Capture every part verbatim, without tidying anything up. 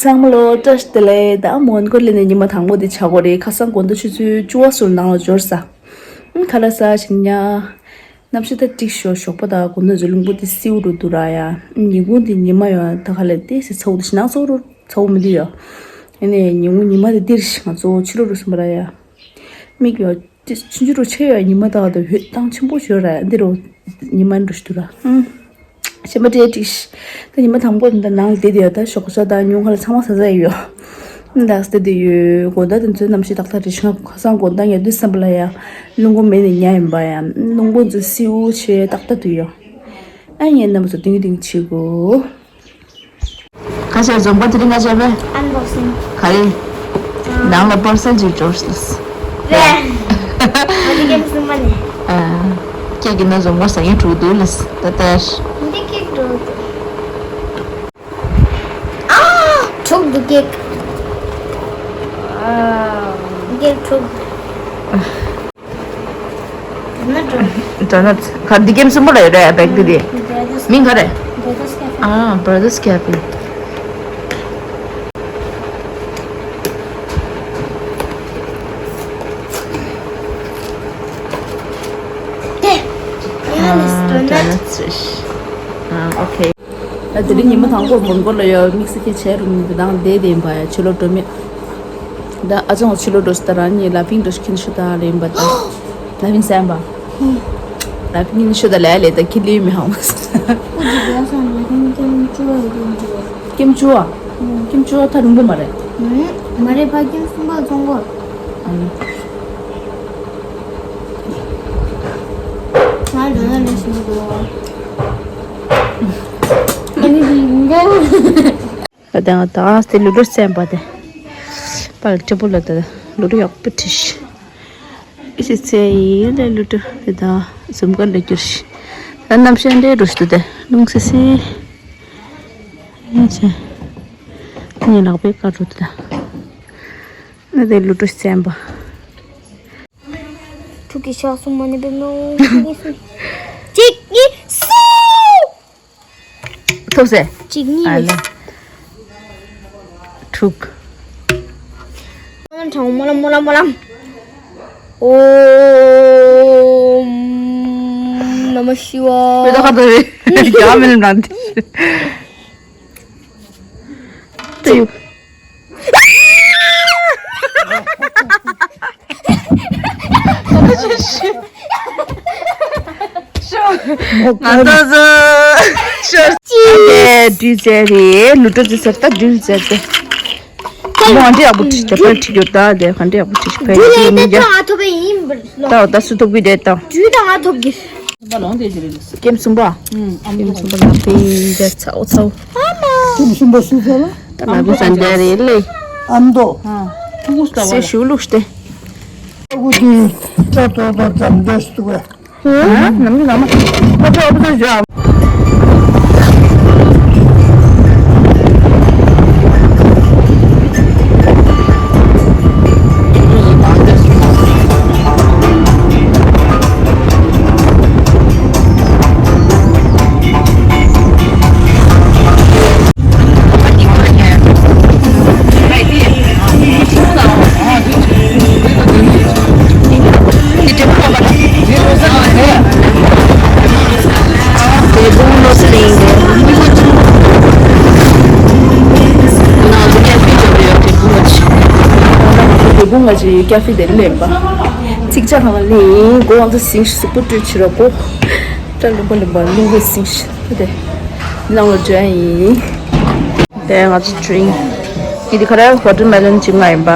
ཚང་མ་ལོ་བཀྲ་ཤིས་བདེ་ལེགས། ད་མོན་གྷོ་སླེབས་ནས་ཉི་མ་དང་པོ་དེ་ཆགས་ཀྱི་རེད། ཁ་སང་དགོང་དག་ཆུ་ཚོད་བཅུ་པ་ཙམ་ནང་ལ་འབྱོར་ས། ཨང་། ཁ་ལག་ཟ་བྱས་ཉལ། གནམ་གཤིས་ད་འགྲིག་ཤག་ཞོགས་པ་དང་དགོང་དག་ཚོ་རླུང་བུ་དེ་བསིལ་པོ་འདུག་ར་ཡ། ཉིན་གུང་དེ་ཉི་མ་ཡང་ད་ག་ལེར་ཏོག་ཙམ་ཚ་པོ་འདུག་ཞེད་སྣང་ཚ་པོ་རུ་ཚ་པོ་མི་འདུག་ཡ། ཨ་ནི་ཉིན་གུང་ཉི་མ་དེ་འདིར་ང་ཚོ་ཕྱི་ལོགས་རུ་སོང་པ་ར་ཡ། མིག་ཡང་ཆུང་ཆུང་རུ་ཕྱེ་ཡ། ཉི་མ་དག་དང་འོད་མདངས་ཆེན་པོ་ཞིག་ཡོད་ར། འདི་རུ་ཉི་མ་འགྲོ་ཞིག་འདུག་ར། ཨང་། ཞེ་མ་དྲེ་ཀྲིག་ཤི། ད་ཉི་མ་དང་པོ་འདི་ནང་ལ་བསྡད་དེ་ཡོད། ད་ཞོགས་ཇ་དང་ཉུང་མཁར་ཚང་མ་ཟ་ཟ་ཡི་ཡོད། ད་བསྡད་དེ་ཡོད། དགོང་དག་དེ་ཚོའི་གནམ་གཤིས་ཏག་ཏག་རེད་ཤག་ཁ་སང་དགོང་དག་ཉལ་དུས་ཙམ་པ་ལ་ཡ། རླུང་བུ་མེད་ནས་ཉལ་ཡིན་པ་ཡ། རླུང་བུ་ཚོ་བསིལ་པོ་བྱས་ཏག་ཏག་འདུག་ཡོད། ཨ་ངས་རྣམ་པ་ཚོ་ཏིང་ཏིང་བྱེད་དགོས། ཁ་ཤས་འཛོམས་པ་དེ་རིང་ང་བྱས་པས། ཨན་བོག་སིང་། ག་རེ། ཨ། ནང་ལ་པར་སལ་ཅིག་འབྱོར་སོང་། རེད། ང་འདི་གེམ་གསུམ་པ་ནས། ཨ། ཁྱེད་ཀྱི་ན་འཛོམས་པ་ཟ་མཁན་དྲུག་འདུག་ལ། ད་ལྟ། འདི་ཁེག་འགྲོ་འདུག་ཨ། དྲུག་འདུག་ཁེག་ཨ། ཁེག་དྲུག་ཌོ་ནཊ་འགྲོ། ཌོ་ནཊ། ག་འདི་གེམ་གསུམ་པོ་ལ་ཡོད་རེད་བེག་དེ་དེ། Brothers། མིང་ག་རེ། Brothers Cafe། ཨ། Brothers Cafe། དེ། ཡང་ནས་ཌོ་ནཊ། ཌོ་ནཊ་རེད། ཨ། ཨོ་ཁེ། ད་དེ་རིང་ཉི་མ་དང་པོ་མོན་གྷོ་ལ་ཡོད། དམིགས་བསལ་གྱི་བྱས་རུང་ནི་དེ་དང་བསྡད་དེ་ཡིན་པ་ཡ། ཕྱི་ལོགས་འགྲོ་མེད། ད་ཨ་ཅང་ཕྱི་ལོགས་འགྲོ་ཤི། ད་རང་ཉིད་ལ་ཕིང་འགྲོ་ཤི་ཁིན་ཤི་ད་ལེ་ཡིན་པ། ད་ལ་ཕིང་སེམས་པ། ལ་ཕིང་ཁིན་ཤི་ད་ལེ་ལེ་ད་ཁི་ལི་མི་ཧང་མ་ས། ཀུ་ཅི་དེ་སང་ལ་ཕིང་ཀེམ་ཅུ་བ་ཀེམ་ཅུ་བ། ཀེམ་ཅུ་བ། ཀེམ་ཅུ་བ་ད་རིང་པོ་མ་རེད། མ་རེད། ཕ་ཀེམ་གསུམ་པ་བཙོང་གོ། ཨ་ནི། ང་འགྲོ་ན་ལས་ཤིན་ཏུ་འགྲོ། ཨ་ནི་དེ་ཡིན་ག་ད་ལྟ་ང་ད་ལྟ་ལུ་ཏོ་བཙེམས་པ་དེ། པར་ལ་ཏྲེ་པོ་ལ་ད་ལུ་ཏོ་ཡག་པོ་བྲིས་ཤི། ཨི་སི་ཚེ་ཡིན་ལས་ལུ་ཏོ་དེ་ད་ཟུམ་ཀར་ལ་བསྒྱུར་ཤི། ད་གནམ་གཤིས་འདྲའི་འགྲོ་ཤི་འདུག་དེ་རླུང་སི་སི། ཡ་ཆེ། ངའི་ལག་པའི་ཀ་འགྲོ་དེ་ད། ང་དེ་ལུ་ཏོ་བཙེམས་པ། ཐུག་གི་ཤག་སུ་མ་ནི་པེ་མོ། གཅིག་གཉིས་གསུམ། ཐུག་སེ། གཅིག་གཉིས་ཨ་ལ། དྲུག་སྨོན་ལམ་སྨོན་ལམ་སྨོན་ལམ། ཨོམ་ནམ་ཤི་ཝ། མེ་ཏོག་ཁ་དོ་རེད། རྒྱ་མེ་ལམ་རང་དེ། ང་ཚོ་ཚོ་ཤོར་ཅི། དེ་འདྲུད་རྫས་རེད། ལུ་ཏོ་ཅི་ཟེར་ད་འདྲུད་རྫས་དེ། མོ་འདི་ཡག་པོ་བྲིས་ཏེ་པར་བྲིས་རྒྱུ་ད་དེ་ག་འདྲ་ཡག་པོ་བྲིས་ཤིག་ཕན་འདྲུད་ཅི་ལས་མི་དེ་རྒྱ། ད་ང་ཐོབ་པའི་ཡིན། ད་ད་སུ་ཐོབ་གི་རེད་ད། འདྲུད་ད་ང་ཐོབ་གི། ཀེམ་གསུམ་པ། ཀེམ་གསུམ་པ་ལ་པེ་ཡིན་ད་ཚའོ་ཚའོ། ཀེམ་གསུམ་པ་སུ་ཚོ་ལ། ད་ལ་གུ་ཟན་ད་རེད་ལེ། ཨམ་དོ། སེ་ཞུ་ལུགས་ཏེ། ཨ་ཁུ་དེ་ད་ཏོ་ཏོ་ཙམ་འདས་སུ་བས། ནམ་གྱི་ནམ་ཨ་ཏོ་ཨ་ཏོ་ཇ། དེ་བུ་ང་ཅི་ཀ་ཧྥེ་དེ་ལེན་པ། ཚིག་ཆ་ཁང་ལ་ལེན་གོ་ང་ཚོ་སིང་ཤི་སུ་པུ་ཏུ་ཆི་ར་གོ། ཏྲ་ལུང་པ་ལེན་པ་ལུང་པའི་སིང་ཤི་དེ་ནང་ལ་འཇོན་ཡིན། དེ་ང་ཚོ་ཌི་རིང་ཀི་འདི་ག་རེ་ཝ་ཊར་མེ་ལོན་ཅིག་ང་ཡིན་པ།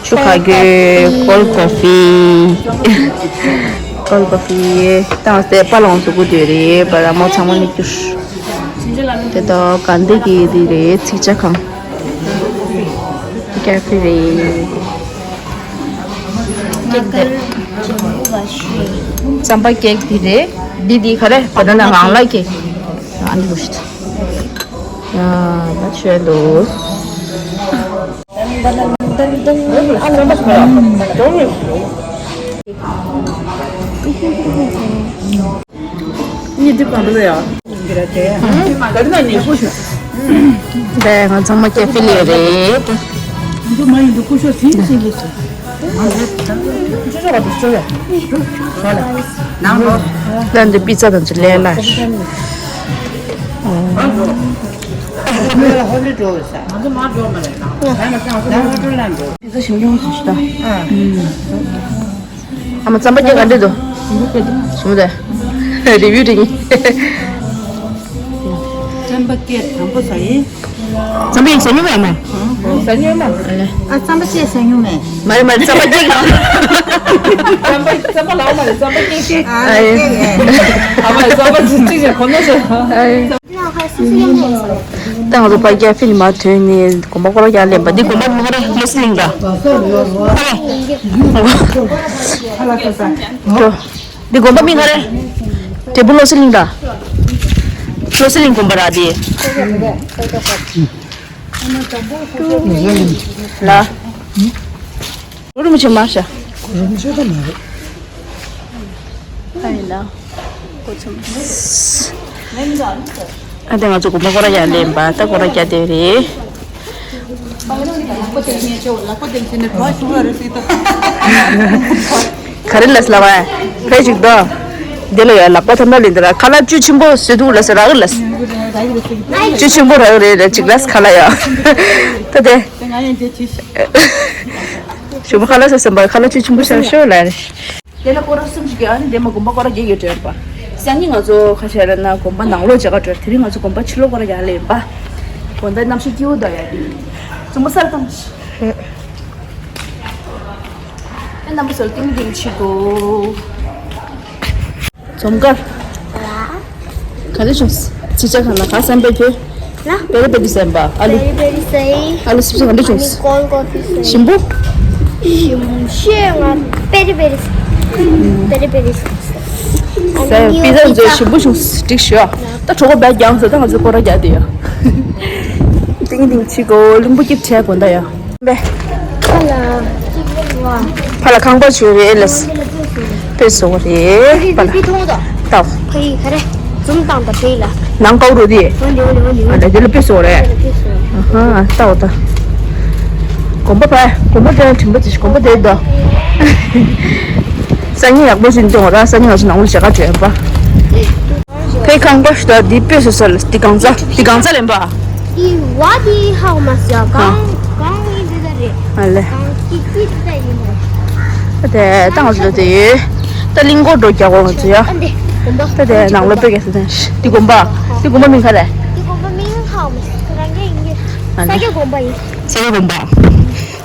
ཆུ་ཁ་གི་ཀོལ་ཀོ་ཧྥི། ཀོལ་ཀོ་ཧྥི་བཏང་སྟེ་པ་ལོང་སུ་གུ་དུས་རེད་པ་ར་མོ་ཚང་མ་ནི་ཀྱུར། དེ་དག་ག་འདི་གི་འདི་རེད་ཚིག་ཆ་ཁང་། ཀ་ཧྥེ་རེད། ཀེག་དེ། རྩམ་པ་ཀེག་འདི་རེད། འདི་འདི་ག་རེ་བ་ད་ན་ངང་ལ་ཀེག་ཨ་འདི་རུ་ཤི། ཡ་ད་ཆོས་འདུག་ཉི་དེ་གང་འདུག་ཡ། ད་དེ་ན་ཉེ་པོ་ཞིག་དེ་ང་ཚང་མ་ཀེ་ཧྥེ་ལས་རེད། ལ་འདི་པི་ཙ་དང་ཅི་ལས་ལ། པི་ཙ་ཞིམ་ཉུང་ཞིག་ཤི་ད། ཨ་མ་རྩམ་པ་སྐྱེ་ག་འདྲ་འདུག་ཞིམ་པོ་དེ། རི་བིའུ་དེ་ཡིན། རྩམ་པ་སྐྱེ་དང་པོ་ཟ་ཡིན། རྩམ་པ་ཡིན་ཟ་མྱོང་མེད་མ། ཟ་མྱོང་མ། ཨ་རྩམ་པ་སྐྱེ་ཟ་མྱོང་མེད། མ་རེད་མ་རེད་རྩམ་པ་སྐྱེ་ག་རྩམ་པ་རྩམ་པ་ལའོ་མ་རེད་རྩམ་པ་སྐྱེ་སྐྱེ། ཨ་རེད་སྐྱེ་ག་ཨ་མ་རྩམ་པ་ཅིག་ཅིག་ཅིག་གོ་ནོ་ཟེར། ད་ང་ཚོ་ཕ་གིའི་ཕི་ལི་མ་ཐོན་ནས་དགོན་པ་སྐོར་ར་རྒྱག་ལེན་པ་འདི་དགོན་པ་མིང་ག་རེ་བློ་གསལ་གླིང་ར། འགྲོ། འདི་དགོན་པ་མིང་ག་རེ། འབྲས་སྤུངས་བློ་གསལ་གླིང་ར། བློ་གསལ་གླིང་དགོན་པ་ར་འདི། ལ། རུ་མི་ཆེ་མ་ཤ། རུ་མི་ཆེ་ད་མ་རེད། ཨ་ཡིན་ན། ཨ་དེ་ང་ཚོ་དགོན་པ་སྐོར་ར་རྒྱག་ལེན་པ་ད་སྐོར་ར་རྒྱག་དེ་རེད། ག་རེ་ལས་ལ་བ། ཕལ་ཅིག་དོ། འདི་ལ་ཡ་ལག་པ་ཐམ་ཐམ་ལེན་འདི་ར་ཁ་ལག་བཅུད་ཆེན་པོ་ཟེར་འདུག་ལ་ཟེར་རག་ལ། བཅུད་ཆེན་པོ་རག་རེད་ལ་ཅིག་ལ་ཁ་ལག་ཡ། ད་དེ། ཞུ་མ་ཁ་ལག་ཟེར་སེམས་པ་ཁ་ལག་བཅུད་ཆེན་པོ་ཤར་ཤོ་ལ། དེ་ལ་སྐོར་ར་གསུམ་ཞིག་གི་ཨ་ནི་དེ་མ་དགོན་པ་སྐོར་ར་བརྒྱད་ཀྱི་སྒྲོན་པ། སང་ཉིན་ང་ཚོ་ཁ་ཤས་ར་ན་དགོན་པ་ནང་ལོགས་མཇལ་ཁ་འགྲོ། དེ་རིང་ང་ཚོ་དགོན་པ་ཕྱི་ལོགས་སྐོར་ར་རྒྱག་ལེན་པ། དགོན་པ་གནམ་གཤིས་སྐྱིད་པོ་འདུག་ཡ་དེ། བཙུན་མོ་སར་བཏང་ཞིག་ཨེ་རྣམ་པ་ཚོར་ཏིང་ཏིང་ཆི་གོ། འཛོམས་དཀར། ག་རེ་བྱུང་། ཅི་ཆ་གང་ལ་ག་བསམ་པའི་ཁྱོད། ན། པེ་རི་པེ་རི་བསམ་པ་ཨ་ལུ། པེ་རི་པེ་རི་སེ། ཨ་ལུ་སིབ་སིབ་ག་འདྲ་བྱུང་། ཨ་ནི་ཀོལ་ཀོ་ཕི་སེ། ཞིམ་པོ། ཞིམ་ཤོས་ང་པེ་རི་པེ་རི། པེ་རི་པེ་རི། ཟ་ཡ་པི་ཛ་མཛོད་ཞིམ་པོ་བྱུང་། འགྲིག་ཤོ། ད་གྲོད་ཁོག་བས་རྒྱང་སོ་ད་ང་ཚོ་སྐོར་ར་རྒྱག་དེ་ཡ། ཏིང་ཏིང་ཆི་གོ་གླིང་བུ་སྐྱིབས་བྱས་དགོན་ད་ཡ། པེ། ཕ་ལ། ཕ་ལ་ཁང་པ་བྱོས་རེད་ལ། དཔེ་བཟོ་བ་རེད་པ་ལ། ཏའོ། ཕ་ཡི་ག་རེ། འཛུམ་བཏང་ད་ཕ་ཡི་ལ། ནང་ཀའོ་རོ་དེ། འོ་ལེ་འོ་ལེ་འོ་ལེ་འོ་ལེ། ཨ་ལ་དེ་ལ་དཔེ་བཟོ་བ་རེད། ཨ་ཧ་ཏའོ་ད། དགོན་པ་ཕ། དགོན་པ་དེ་དྲིན་པ་ཅི་ཞིག་དགོན་པ་དེ་ད། སང་ཉིན་ཡག་པོ་ཞིག་འདོང་ར། སང་ཉིན་ང་ཚོ་ནང་ལ་ཞག་ག་བྱོན་པ། ཕའི་ཁང་པ་ཞིག་ད་འདི་དཔེ་བཟོ་ས་ལ་འདི་གང་ཚ་འདི་གང་ཚ་ལེན་པ། ཨི་བ་དེ་ཧའོ་མ་སི་ཡ་གང་གང་ཡིན་དེ་ད་རེད། ཨ་ལེ། གང་ཅི་ཅི་དེ་ད་ཡིན་ནོ། ད་དེ་ད་ང་ཚོ་ད་དེ་ཡོད། ད་གླིང་སྐོར་འགྲོ་རྒྱག་གོ་ང་ཚོ་ཡ། ཨ་འདི་དགོན་པ། ད་དེ་ནང་ལོ་དཔེ་རྒྱག་ས་དེ་འདི་དགོན་པ། འདི་དགོན་པ་མིང་ག་རེ། འདི་དགོན་པ་མིང་ཧའོ་མ་སི་ཁོ་རང་གི་ཡིན་གི། ཨ་ལེ། ས་སྐྱ་དགོན་པ་ཡིན། ས་སྐྱ་དགོན་པ།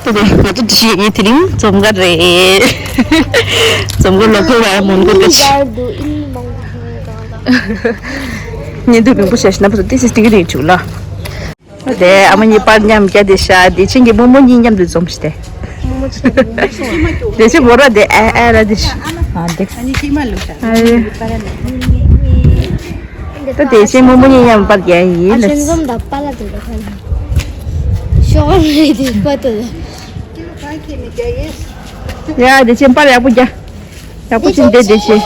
དེ་ནས་ང་ཚོ་འདི་ཞིག་ཡིན་དེ་རིང་འཛོམས་དཀར་རེད། འཛོམས་དཀར་ལོ་ཁོ་བ་མོན་གྷོ་ག་ཅི། ཉིན་དུ་མང་པོ་བྱས་ཤིང་ན་བུ་ཏི་སི་སྟིང་གི་རིང་བྱུག་ལ། དེ་ཨ་མ་གཉིས་པར་མཉམ་བརྒྱབ་དེ་ཤ་དེ་ཆིན་གྱི་རྨོ་མོ་གཉིས་མཉམ་དུ་འཛོམས་ཤི་དེ། དེ་ཆི་བོ་ར་དེ་ཨ་ཨ་ར་དེ་ཤ་ཨ་དེ། ད་དེ་ཆིན་རྨོ་མོ་གཉིས་མཉམ་པར་རྒྱག་ཡིན་ལ། ཨ་ཆེན་འཛོམས་དང་པ་ལ་དེ་ལ་ཁ་ལ། ཤོག་རེ་དེ་པ་དེ། ཡ་དེ་ཆེན་པར་ཡག་པོ་རྒྱག་ཡག་པོ་ཆེན་དེ་དེ་ཆེན།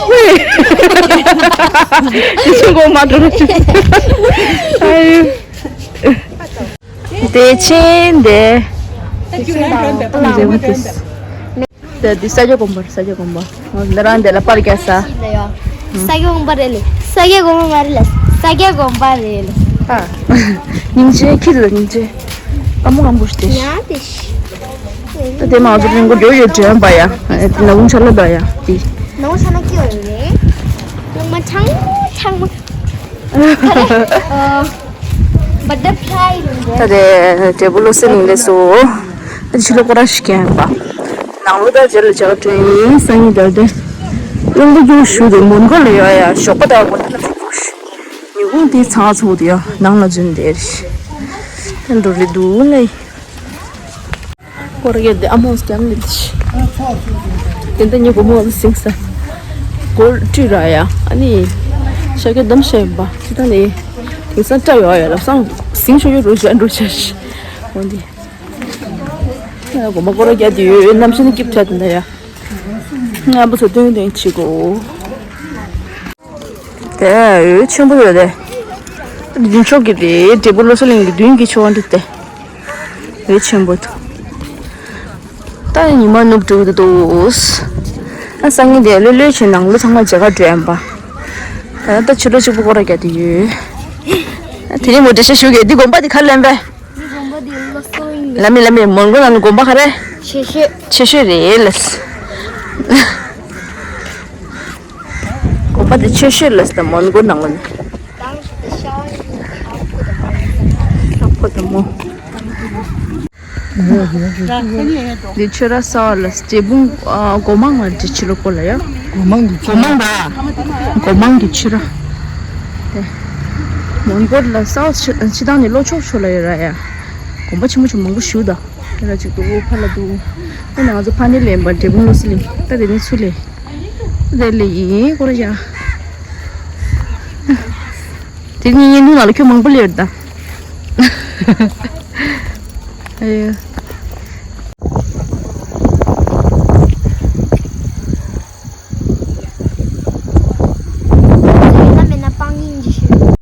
དེ་ཆེན་གོ་མ་འགྲོ་རུ་ཆེན། དེ་ཆེན་དེ། དེ་དེ་ས་སྐྱ་དགོན་པ་ས་སྐྱ་དགོན་པ། འདི་རང་དེ་ལ་པར་རྒྱག་ས། ས་སྐྱ་དགོན་པ་རེད་ལེ། ས་སྐྱ་དགོན་པ་མ་རེད་ལེ། ས་སྐྱ་དགོན་པ་རེད་ལེ། ཨ། སྙིང་རྗེ་ཁྱི་ལ་སྙིང་རྗེ། ཨ་མོ་ཨ་མོ་ཞིག་སྟེ། ད་དེ་མ་ཟུར་རིང་པོ་ཡོད་ཡོད་དྲན་པ་ཡ། ན་བུང་ཆ་ལ་ད་ཡ་དེ། ནང་ས་ན་སྐྱོ་རེད། ནང་མ་ཆང་ཆང་མ། ཨ། བ་ཏར་ཕ་ལའི་རེད། ད་དེ་འབྲས་སྤུངས་བློ་གསལ་གླིང་ལས་སོ། ད་ཕྱི་ལོགས་སྐོར་ར་ཞིག་ཡིན་པ། ནང་ལོ་ད་རྗེས་ལ་བྱ་བ་སྒྲོན་ཡིན་སང་ཉིན་དར་དེ། གླིང་བུ་རྒྱུག་ཞུ་དུ་མོན་གྷོ་ལ་ཡོད་ཡ་ཞོགས་པ་དང་མོན་གྷོ་ལ་རྒྱུག་ཞུ། ཉི་ཧོང་དེ་ཚང་ཚོ་དེ་ཡ་ནང་ལ་འཛུལ་འདེར། ཨ་འགྲོ་རེད་འདུག་ལེ། སྐོར་རྒྱག་དེ་ཨ་མོ་སྐྱམ་ལེ་དེ། དེ་འདྲ་ཉི་གོ་མོ་ལ་སིང་ས། གོལ་ཀྲི་ར་ཡ་ཨ་ནི། ཤ་གི་དམ་ཤ་ཡིན་པ་ཅི་ད་ནི། དེང་སང་སྐྲ་ཡོད་ཡ་ལབ་སང་སིང་ཤོ་ཡོད་རུ་ཞེ་འགྲོ་ཆ་ཤི། འོན་ཏེ། གོམ་པ་སྐོར་ར་རྒྱག་དུས་གནམ་གཤིས་ནི་སྐྱིད་པོ་དྲགས་འདུག་ཡ། རྣམ་པ་ཚོ་སྟོན་སྟོན་བྱེད་དགོས། དེ་འོད་ཆེན་པོ་ཡོད་དེ། མདུན་ཕྱོགས་ཀྱི་རེད། འབྲས་སྤུངས་བློ་གསལ་གླིང་གི་མདུན་གྱི་ཕྱོགས་འདི་དེ། འོད་ཆེན་པོ་འདུག་ད་ཉི་མ་ནུབ་འགྲོ་གི་འདུག་ཨ་སང་ཉིན་དེ་ལྷོད་ལྷོད་བྱས་ནང་ལོ་ཚང་མ་མཇལ་ཁ་འགྲོ་ཡ་ཡིན་པ། ད་ད་ཕྱི་ལོ་གཅིག་པུ་སྐོར་ར་རྒྱག་གི་ཡོད། དེ་རིང་མོ་འགྲེལ་བཤད་ཞུ་གི། འདི་དགོན་པ་འདི་ག་རེ་ལབ་པས། འདི་དགོན་པ་འདི་བློ་གསལ་གླིང་ལབ་མི་ལབ་མི་མོན་གྷོ་ནང་ལ་དགོན་པ་ག་རེ། ཆོས་ཤོད། ཆོས་ཤོད་རེད་ལབ། དགོན་པ་འདི་ཆོས་ཤོད་ལབ་ད་མོན་གྷོ་ནང་ལ་ནི། ལྷག་པ་དང་མོ། འདི་ཆོས་ར་ས་ལ་འབྲས་སྤུངས་ཨ་སྒོ་མང་ང་འདྲི་ཕྱི་ལོ་སྐོར་ལ་ཡ། སྒོ་མང་གི་ཆོས་ར། སྒོ་མང་གི་ཆོས་ར། དེ་མོན་གྷོ་ལ་ས་ཕྱི་ཕྱི་ཐང་ནས་ལྷོ་ཕྱོགས་ཕྱོགས་ལ་ཡོད་ར་ཡ། དགོན་པ་ཆེན་པོ་ཆེན་མང་པོ་ཞིག་ད། དེ་ལ་ཅིག་འདུག་ཕ་ལ་འདུག་དེ་ནས་ང་ཚོ་ཕ་ནི་ལེན་པ་འབྲས་སྤུངས་བློ་གསལ་གླིང་། ད་དེ་ནས་ཚུར་ལེན། དེ་ལེན་ཡིན་སྐོར་ར་ཡ། དེ་ནི་བརྙན་ཐུང་ནང་ལ་ཁྱོད་མང་པོ་སླེབས་ཡོད་ད། ཨེ།